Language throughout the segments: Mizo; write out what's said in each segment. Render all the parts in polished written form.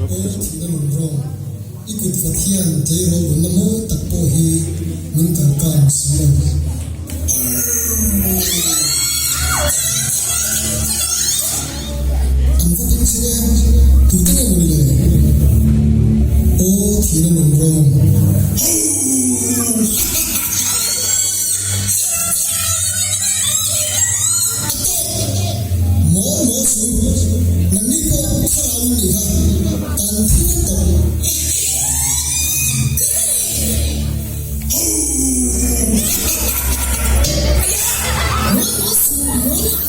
Aw thihna nun rawng, i kut vat hian tleirawl nunna mawi tak pawh hi min kalkan si lo. An va ding chin e, tute nge maw ni le? Aw thihna nun rawng. A tawk! Mawl mawl su, nangni pawh thlarau in nih kha, kan thi vek tawh. Mawl mawl su, mawl a.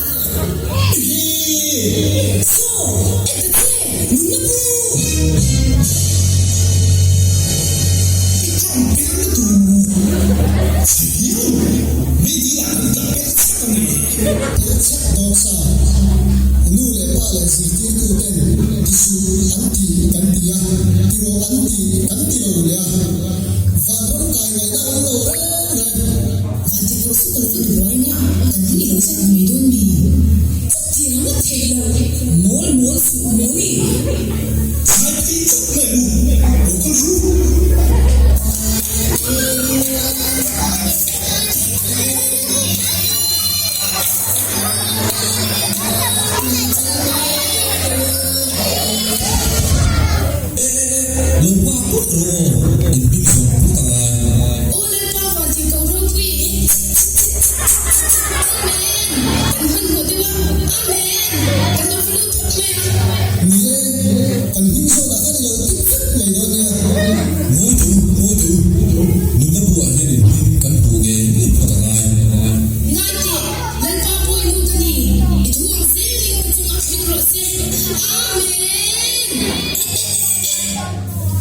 Saw, en ta che, nunna pu! I tawng per lutuk. Chhe viau, meidil ah kan tla per chhak a ni. Per chhak dawk sa, nu leh pa leh zirtirtu ten ti suh an ti kan ti a, ti rawh an ti kan ti lo leh a, vanram kai ngaihna awm lo reng reng. Vantirhkoh chu ka lo va duai anga, kan hming i lo ziak mai dawn mi? Chutiang a theih lo, mawl mawl suh mawli. Chai phei chauh mai u, lo kal ru. E e e, lo pa put rawh aw, in hming zawng put a ngai. Aw Lalpa Vantirhkoh ropui. Amen! Kan hmanhmawh deuh a, Amen! Kan lo va lut thawk mai a. Ni e, kan hming zawnah khan i lo tik vek mai dawn nia. Ngawi teh u, ngawi teh u, nunna buah hian in hming kan hmuh ngei ngei phawt a ngai. Ngai teh, Lalpa pawinu ka ni, i thu ang zelin ka chungah thleng rawh se. Amen!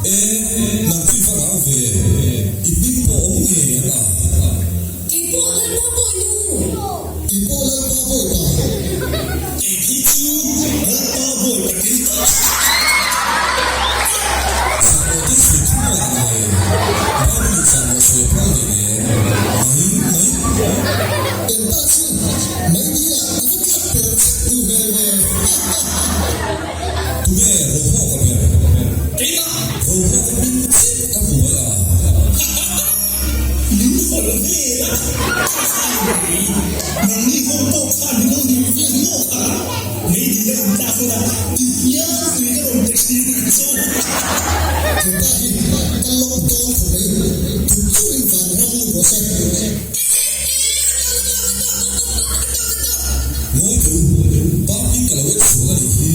E, nang chu i va rang ve, i hming pawh awm ngei ang a. Kei pawh Lalpa pawh nu. Kei pawh Lalpa bawi pa. Kei phei chu Lalpa bawi pa kei ta. Zahmawh te sawi thung a ang le. Bible in zahmawh sawi a phal leh nen. Mai mai. Eng ta chu mai dil ah i va tlak per chek duh hmel ve. Tunge Rohawk a ber? Keimah. Rohawk a hming chiah ka hmu mai a. Min hawlh vel a, kha khan kei nangni ho pawh khan min lo duh vel maw kha? Meidil a in tlak hun a, ti hian tui ka rawn pe thin ang chu. Hepa hi ka lawk dawn khawp mai, tut churin van ram lut rawh se. Ngawi teh u, pa hming ka lo en sual a nih hi,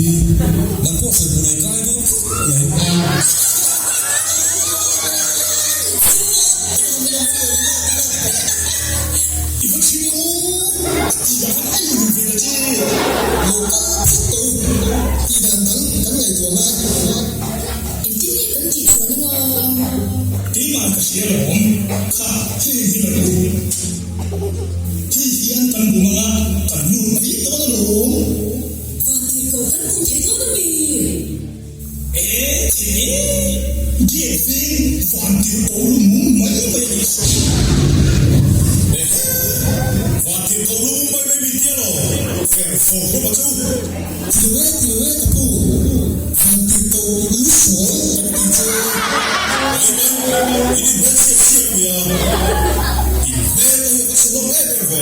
nang pawh hrenhmun ai kai dawn khawp mai. I va thin e u, a ti dah khan a inru ve ta che. Lo kal phawt teh u, tih dan dang kan ngaihtuah ngai. Engtin nge kan tih chuan anga? Keimah ka hria lawm, kha heng hi la rawh u. Hei hian kan bum anga kan lut mai dawn alawm. Vantirhkoh kan bum thei dawn ami? E thei e, gate veng vantirhkoh lu mum mai mai a nih chu. E he, vantirhkoh lu mum mai mai min tia lo, fer fawr hlawm a chu. Ti lo e, ti lo e ka pu, vantirhkoh lu sawi kan tih che. Mai mai, in inhmelchhiat siak nia, in hmel te hi a va chhe hlawm em em ve.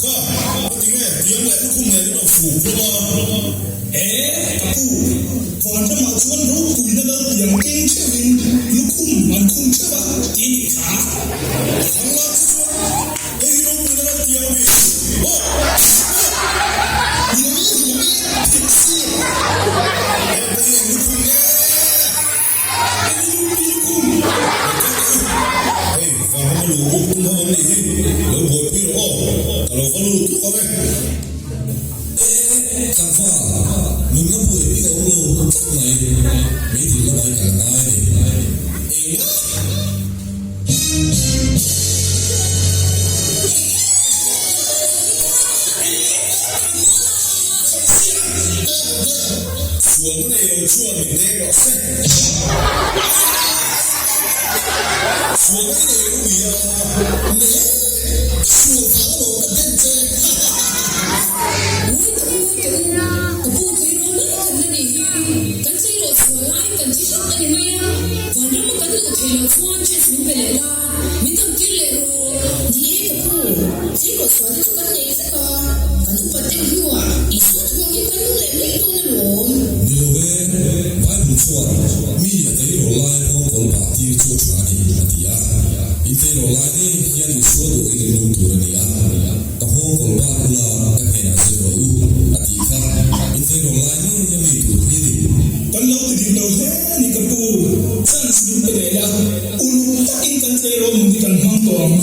Ka, ka ti nge, tiang leh lukhum nen in lo fuk hlawm a. E, ka pu, vanramah chuan ropuina lal tiang keng theuhin lukhum an khum theuh a, ti a nih kha. Thang lak chu chuan hei hi ropuina lal tiang a mi? Aw! Aw! Ni lo e, ni lo e, thik si. Heng te hi eng lukhum nge? Eng lupi lukhum? Lo kal teh u. Hei, vanram a luh buk tum ho an nih hi, lo buaipui rawh aw, ka lo va lut lawk ang e. E e, tlangval, nunna buai bik a awm lo tlat mai, meidil lamah i kal ngai a ni. Enga? Sualna nei lo chuan min deng rawh se. Sualna i nei lo nia. Nei e, ka sual vang alawm ka den che. Ngawi teh u, ngawi teh u, ka pu tleirawl mai kan la nih hi. Kan. Tleirawl sual te chu kan nei vek a, kan upat deuh hnuah Isua thu angin kan nung leh mai dawn alawm. Ni lo e, Bible chuan mi a tleirawl lai nghawngkawl bah tir chu a tha a ni, a ti a. In tleirawl lai ngei hian Isua duh angin in nung tur a ni a, ka nghawngkawl bak ula ka hnenah zir rawh u, a tih kha. In tleirawl lai ngei a mi tur hi a ni. Kan lo ti dik lo hle a ni ka pu, chance min pe leh la, uluk takin kan tleirawl nun hi kan hmang tawh ang.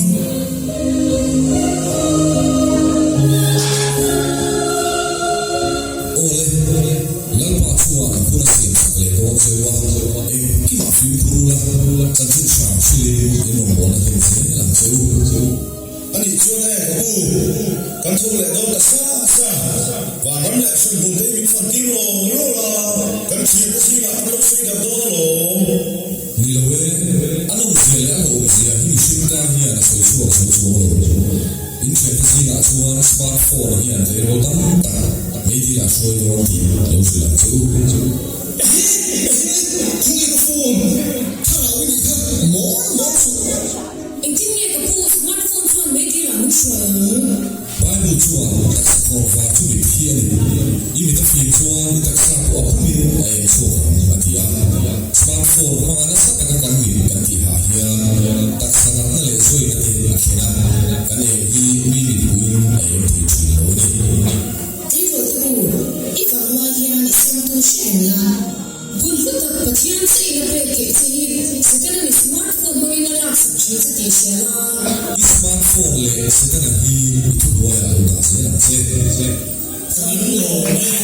Aw le, Lalpa chuan hun a siam sak leh dawn zeu a, engkimah fimkhur ula, chanchin hram hrilin in rawn bawl a hlen zel ang che u. A nih chuan e, ka pu, kan thawk leh dawn ta sa sa, vanram leh hremhmun te hi min fan tir law law la, kan thiante zingah kan lo sawi darh dawn alawm. Ni lo e, a nawmzia leh a hlauhawmzia hi mihring tan hian a sawi chhuak zo chuang lo. In thiante zingah chuan smart phone hian tleirawl tam tak meidil ah hruai dawn tih a lo hrilh ang che u. Ehe, ehe, khawnge ka phone? Thlarau i nih kha mawl mawl suh. Engtin nge ka pu smart phone chuan meidil ah min hruai ang? Bible chuan taksa khawr var chu mit hi a ni. I mit a fim chuan i taksa pawh a pumin a eng chhuak ang, a ti a. Smart phone hmanga nasa taka kan mit kan tihah hian taksa natna leh zawina te a thlen a, kan eng hi mi mitpuiin a eng thei thin lo a ni. Tleirawl te u, i vanglai hian i siamtu hre reng la. Hun hlu tak Pathian che in a pek theih che hi Setana ni smart phone hmangin a laksak thin che tih hria la. I smart phone leh Setana hi i thuhnuaiah lo dah zel ang che. Kan lawm e.